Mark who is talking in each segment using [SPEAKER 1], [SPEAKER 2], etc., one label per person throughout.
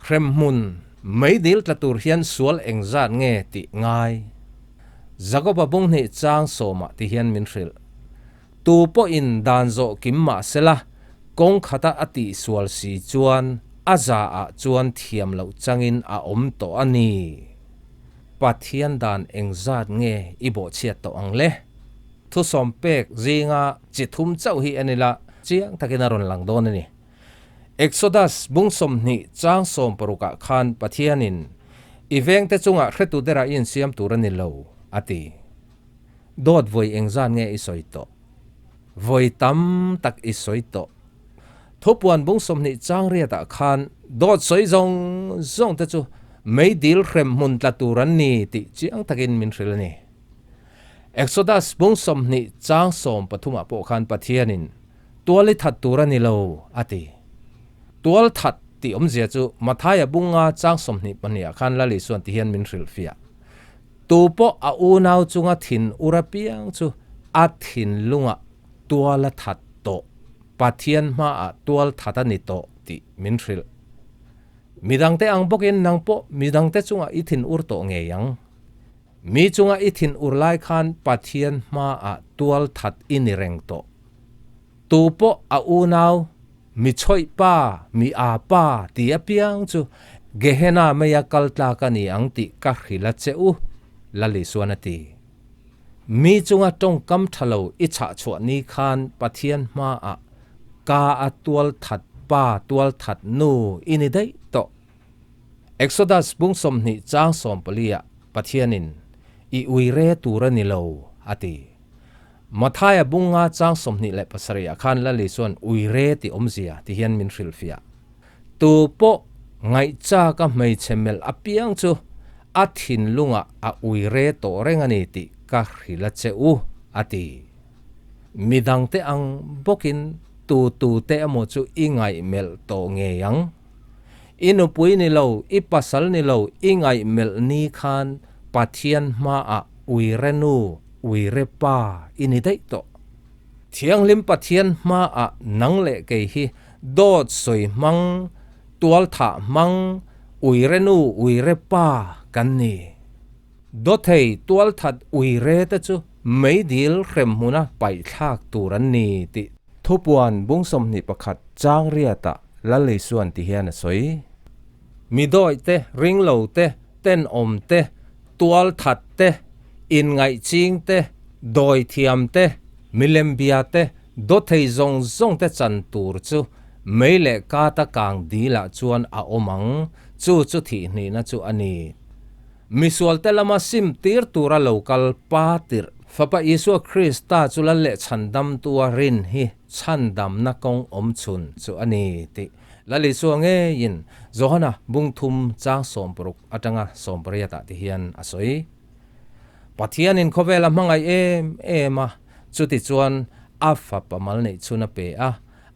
[SPEAKER 1] Hremhmun meidil tla tur hian sual engzat nge tih ngai? Jakoba bunghnih chang sawmah ti hian min hrilh. Tu pawhin dan zawh kim mah sela, kawng khata a tihsual si chuan a za ah chuan thiam loh changin a awm tawh a ni. Pathian dan engzat nge i bawhchhiat tawh ang le? Thusawm pek zinga chi thum chauh hi en ila chiang takin a rawn lang dawn a ni. Exodus bung 20 chang 60 ah khan Pathianin, I vengte chungah hretu derah i insiam tur a ni lo, a ti. Dawt vawi engzat nge i sawi tawh? Vawi tam tak i sawi tawh. Thupuan bung 20 chang riatah khan dawt sawi zawng zawng te chu meidil hrem hmun tla tur an ni tih chiang takin min hrilh a ni. Exodus bung 20 chang 13 ah pawh khan Pathianin tual i that tur a ni lo a ti. Tual that tih awmzia chu Mathaia bunga chang 22 ah khan Lal Isuan ti hian min hrilhfiah. Tu pawh a unau chunga thin ur apiang chu a thinlungah tual a that tawh, Pathian hmaah tual that a ni tawh tih min hrilh. Midangte ang bawkin nang pawh midangte chungah i thin ur tawh ngei ang. Mi chunga i thin ur lai khan Pathian hmaah tual that i ni reng tawh. Tu pawh a unau, mi chhawih pa, mi aa pa ti apiang chu Gehenna meia kal tlak a ni ang tih ka hrilh a che u, Lali chuan a ti. Mi chunga tawngkam tha lo i chhah chhuah ni khan Pathian hmaah ka a tual that pa tual that nu i ni daih tawh. Exodus bung 20 chang 14 ah Pathianin i ui re tur a ni lo a ti. Mathaia bunga chang 27 ah khan Lali chuan ui re tih awmzia ti hian min hrilhfiah. Tu pawh ngaihchak a hmeichhe melh apiang chu a thinlungah a ui re tawh reng a ni tih ka hrilh a che u a ti. Midangte ang bawkin tu tu te emaw chu i ngaih melh tawh ngei ang. I nupui ni lo, i pasal ni lo, i ngaih melh ni khan Pathian hmaah uire nu, uire pa i ni daih tawh. Thianghlim Pathian hmaah nang leh kei hi dawt sawi hmang, tualthah hmang, uire nu, uire pa kan ni. Dawthei tualthat uire te chu meidil hrem hmuna paihthlak tur an ni tih thupuan bung 21 chang riatah Lal Isuan ti hian a sawi. Mi dawih te, ringlo te, tenawm te, tualthat te, inngaihching te, dawithiam te, milembia te, dawthei zawng zawng te chan tur chu mei leh kata kang dilah chuan a awm ang, chu chu thihhnihna chu a ni. Misualte lama sim tir tura lo kal pa tirh. Fapa Isua Krista chu lal leh chhandamtua rin hi chhandamna kawng awm chhun chu a ni tih Lal Isua ngeiin Johana bung thum chang 60 atanga 80 ah ti hian a sawi. Pathianin khawvel a hmangaih em em a, chuti chuan a fapa mal neih chhun a pe a,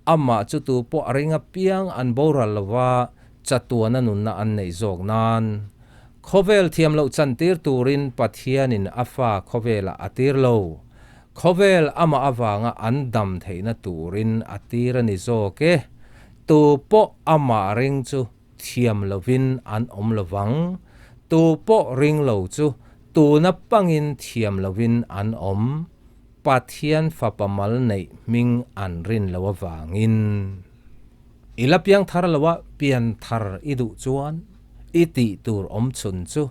[SPEAKER 1] amah chu tu pawh a ring apiang an boral lova chatuana nunna an neih zawk nan. Khawvel thiam loh chantir turin Pathianin a fa khawvelah a tir lo. Khawvel amah avanga an dam theihna turin a tir a ni zawk e. Tu pawh amah ring chu thiam lovin an awm lovang. Tu pawh ring lo chu tuna pangin thiam lovin an awm. Pathian fapa mal neih hming an rin lo avangin. I la piang thar loa pian thar i duh chuan i tih tur awm chhun chu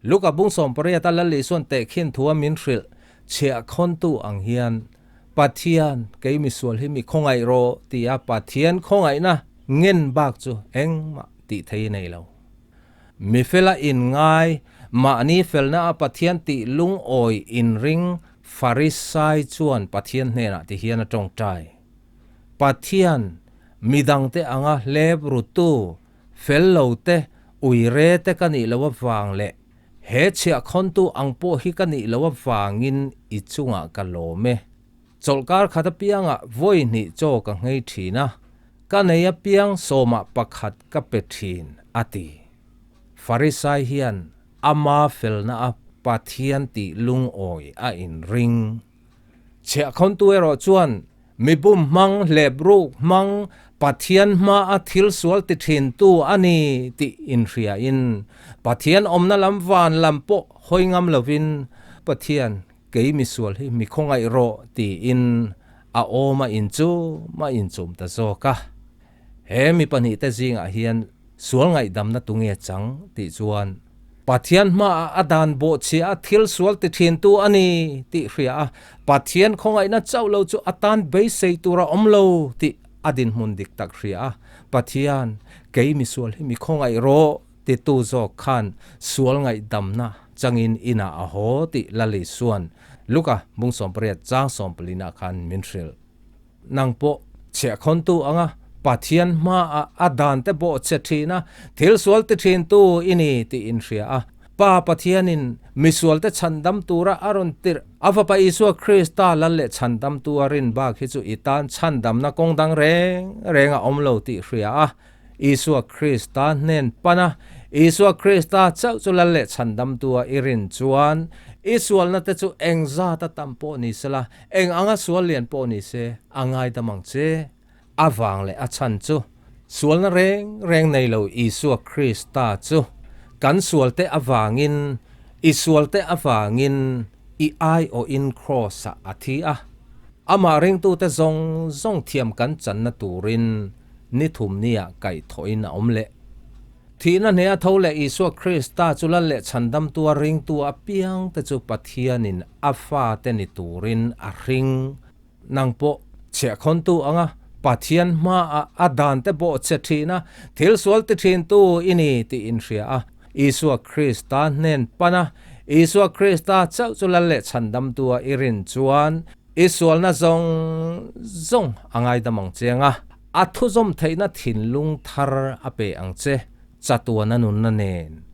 [SPEAKER 1] Luka bung 18 a Lal Isuan tehkhin thua min hrilh chhiah khawntu ang hian Pathian kei misual hi mi khawngaih rawh tia Pathian khawngaihna ngen bak chu engmah tih thei nei lo. Mi fela in ngai mahni felna a Pathian tih lungawi inring Farisai chuan Pathian hnenah ti hian a tawngtai. Pathian midangte anga hlep rutu fel lo te uire te ka nih lo avang leh he chhiah khawntu ang pawh hi ka nih lo avangin i chungah ka lawm e. Chawlhkar khat apiangah vawi hnih chaw ka nghei thin a, ka nei apiang sawmah pakhat ka pe thin a ti. Farisai hian ama felna a Pathian tih lungawi a inring. Chhiah khawntu erawh chuan mi bum hmang, hlep ruk hmang, Pathian hmaa thil sual ti thintu a ni tih inhriain Pathian awmna lam van lam pawh hawi ngam lovin Pathian kei misual hi mi khawngaih rawh tiin a awm a inchum a inchum ta zawk a. He mi pahnihte zingah hian sual ngaihdamna tunge chang tih chuan Pathian hmaah a dan bawhchhia a thil sual ti thintu a ni tih hria a, Pathian khawngaihna chauh lo chu a tan beisei tur a awm lo tih a dinhmun dik tak hria a, Pathian, kei misual hi mi khawngaih rawh titu zawk khan sual ngaihdamna changin inah a haw tih Lali Suan Luka bung 18 chang 14 khan min hrilh. Nang pawh chhiahkhawntu anga Pathian hmaah a dan te bawh che thin a, thil sual ti thintu i ni tih in hria a. Pa Pathianin misualte chhandam tura a rawn tirh a Fapa Isua Krista lal leh chhandamtu a rin bak hi chu i tan chhandamna kawng dang reng reng a awm lo tih hria a. Isua Krista hnen pan a, Isua Krista chauh chu lal leh chhandamtu a i rin chuan i sualna te chu eng zat a tam pawh ni sela, eng anga sual lian pawh ni se a ngaidam ang che. A vang leh a chhan chu sualna reng reng nei lo Isua Krista chu kan sualte avangin, i sualte avangin i aiawhin Kraws-ah a thi a. Amah ringtute zawng zawng thiam kan channa turin Ni thum nia kaihthawhin a awm leh. Thihna hneha tho leh Isua Krista chu lal leh chhandamtu a ringtu apiangte chu Pathianin a fate ni turin a hring. Nang pawh chhiahkhawntu anga Pathian hmaah a dante bawh che thin a, thil sual ti thintu i ni tih inhria a, Isua Krista hnen pan a, Isua Krista chauh chu lal leh chhandamtu a i rin chuan I sualna zawng zawng a ngaidam ang che anga, a thuzawm theihna thinlung thar a pe ang che, chatuana nunna nen.